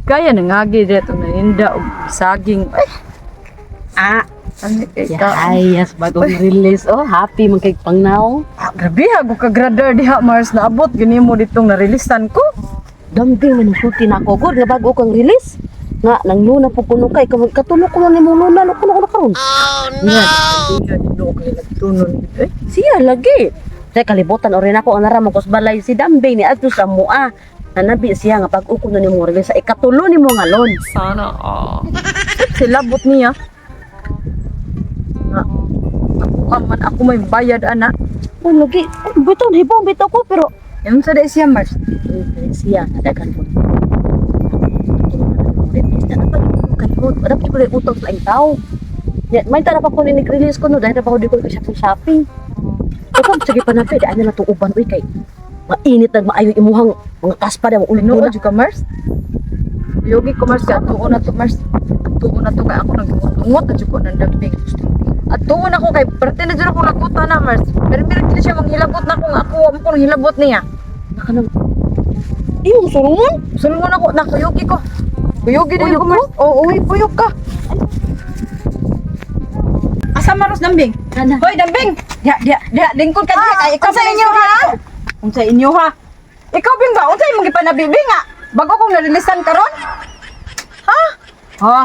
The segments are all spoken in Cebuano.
Kaya nangagi dito naninda og saging. Ay, Ah, ano kay ka? ay, yes, bagong release. Oh, happy man kay pangnaw. Ah, grabe ha, ka grader diha, Mars, naabot gini mo ditong narilisan ko. Damding man ang sulti na ako gud nga bago kang release. Nga nang luna po kuno kay katulog ko lang nimong luna no kuno kuno karon. Oh no. Nga kay nagtunon gid eh. Siya lagi. Sa kalibutan ori nako ang nara mo balay si Dambing ni adto sa mua. Nanabi siya nga pag uko na nimo release sa ikatulo nimo nga loan. Sana all. Silabot niya. Nga, ako ka man ako may bayad ana. Oh, lagi. Oh, bitaw hibong bitaw ko pero Yung sa dai siya, Mars. Siya nga daghan ko. Dapat ko utang sa laing tao. Ya, may tara pa ko ni nag-release ko no dahil na pa ko di ko shopping shopping. Ikaw sige pa na daan na lang uban uy kay mainit nag maayo imuhang mga kaspa da ulo Tinuod na. jud ka, Mars. Yogi ko, Mars, kaya tuon na to, Mars. Tuon na to kay ako nagtungot na jud ko ng dambing. At tuon ako kay parte na jud ako nakuta na, Mars. Pero meron jud siya manghilabot na kung ako wa mo ko hilabot niya. Naka nang Imong sulungon? Sulungon ako na kuyugi ko. Kuyugi din Kuyog ko, Mars. Oo, uy, kuyog ka. Asa maros dambing? Ana. Hoy, dambing. Diha, diha, diha, lingkod ka diha kay ikaw sa inyo ha. Unsa inyo ha? Ikaw bing ba? Unsa imong gipanabi bing nga? Bago kong narilisan karon? Ha? Ha?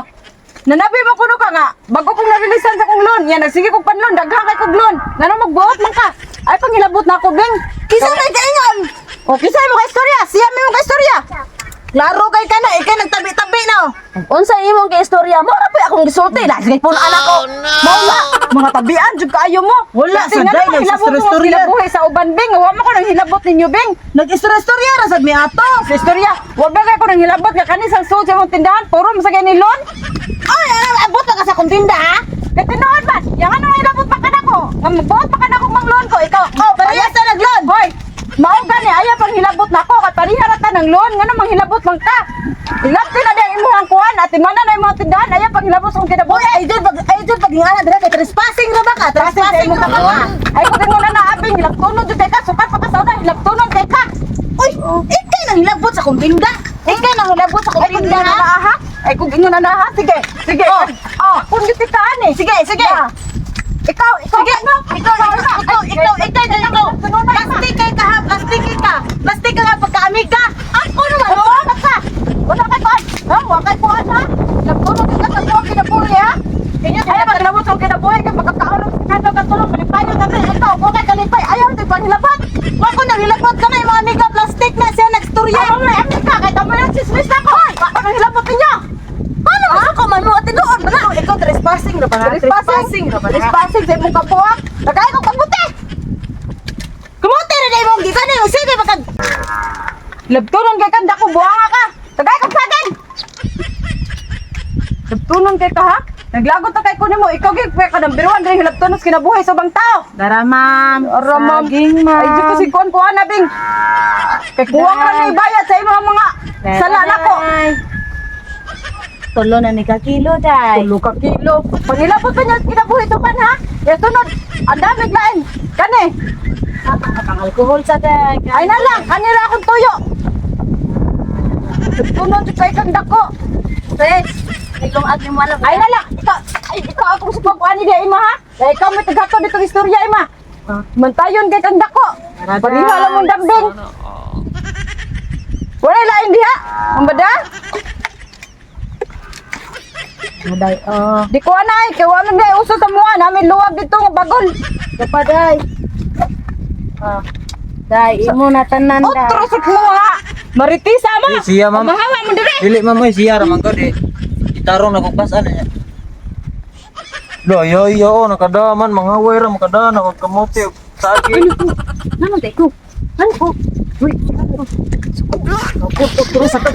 Nanabi mo kuno ka nga. Bago kong narilisan sa kong loan. Yan, nagsige kong panlon. Daghan kay kong loan. Ngano magbuot man ka? Ay, pangilabot na ako, bing. Kisa may kaingon. O, kisa mo ka istorya. Siya mo ka istorya. Klaro kay ka na, ikay nagtabi-tabi na. Oh. Unsa imong giistorya mo? Ra pa akong gisulti na sige pun anak ko. Mao na, mga tabian jud kaayo mo. Wala, Kasi sa nga day, naman, hilabot mo nagsistorya. kinabuhi sa uban, bing. Wa mo ko nang hilabot ninyo, bing. Nag-istorya-istorya ra sad mi ato. Sa istorya, wa ba kay ko nang hilabot nga kani sang suod sa imong tindahan, puro mo sa ganilon? Ay, ano, abot na ka sa kong tinda ha? Kay tinuod ba? Yang ano hilabot pa kanako? Nga magbuot pa kanako mang loan ko ikaw. Oh, parehas sa nagloan. Hoy, mao gani aya pang hilabot nako kay pareha ra ta ng loan, ngano manghilabot lang ka? Hilabti na diyang imong kuan at mana na imong tindahan aya pang hilabot sa akong kinabuhi. Uy, idol pag idol pag ingana dira kay trespassing ra ba ka? Trespassing ra ba ka? Ay kung mo na naabing hilabtunon jud kay ka, sukat pa ka sa una hilabtunon kay ka. Uy, ikay nang hilabot sa kong tinda. Ikay nang hilabot sa kong Ay kung tinda ingon na ha? na ha. Ay kung ingon na na ha, sige. Sige. Oh. Oh, kung giti ka ani. Sige, sige. Yeah. Ikaw, ikaw, Sige, ano? ikaw, ikaw, ikaw, ikaw, ikaw, ikaw, Plastic kay ka ha, plastic kay ka. Plastic ka nga pagkaamiga. Ako naman, Oo, wala ka. Wala kay kuan. Ha, wala kay kuan ha. Nagtulog ka sa tuwang kinabuhi ha. Kanya, Ay, maglabot sa kinabuhi kay makakaon sa kanto katulong malipayo na tayo. Ikaw, wala kay kalipay. Ayaw ti panghilabot. Wa ko nang hilabot ka na yung mga amiga plastic na siya nagstorya. Ayaw may amika kay tamo yung chismis na ko. Ako nang hilabot ninyo. Ano ako man mo tinuod man ako ikaw trespassing ra ba? Trespassing. Ra ba? Trespassing sa imong kabuak. Nagay ko kamuti. Kamote ra dai mong gikan ni sige bakag Labtunon kay kanda ko buanga ka. Tagay ko saging. Labtunon kay ka ha. Naglagot na kay kunin mo. Ikaw gyud ka ng biruan diri hilabtunon sa kinabuhi sa ubang tao. Dara ma'am. Ara, ma'am. Saging ma'am. Ay, di ko si kuan kuan na bing. Kay kuwang ra ni bayad sa imong mga sala nako. Tulo na ni ka kilo dai. Tulo ka kilo. Pangilabot pa niya kinabuhi tupan ha. Ya sunod, ang dami lain. Kani. Ang alkohol sa dai. Ay na lang, kanila akong tuyo. Tunod jud kay kang dako. Pres. Ilong ag mo alam. Ay na lang, ikaw, ay, ikaw akong supagkuan ni ima ha. Ay, ikaw may tagato ditong istorya ima. Mantayon kay kang dako. Pariha lang mong dambing. Wala lain diha. Ambada? Maday oh. Di ko anay, kay wa man day uso sa mua namin luwag dito nga bagol. Kapaday. Ah. Dai imo na tanan dai. Otro sa mo ha. Maritisa mo. Eh, siya, ma'am. Mahawa mo dire. Dili ma'am oy siya ra man ko di. Itarong na kog pasan niya. Lo yo yo nakadaman mga way ra makadana og kamote og sagi. Naman tay ko. Ano ko? Uy, Terus sa ka.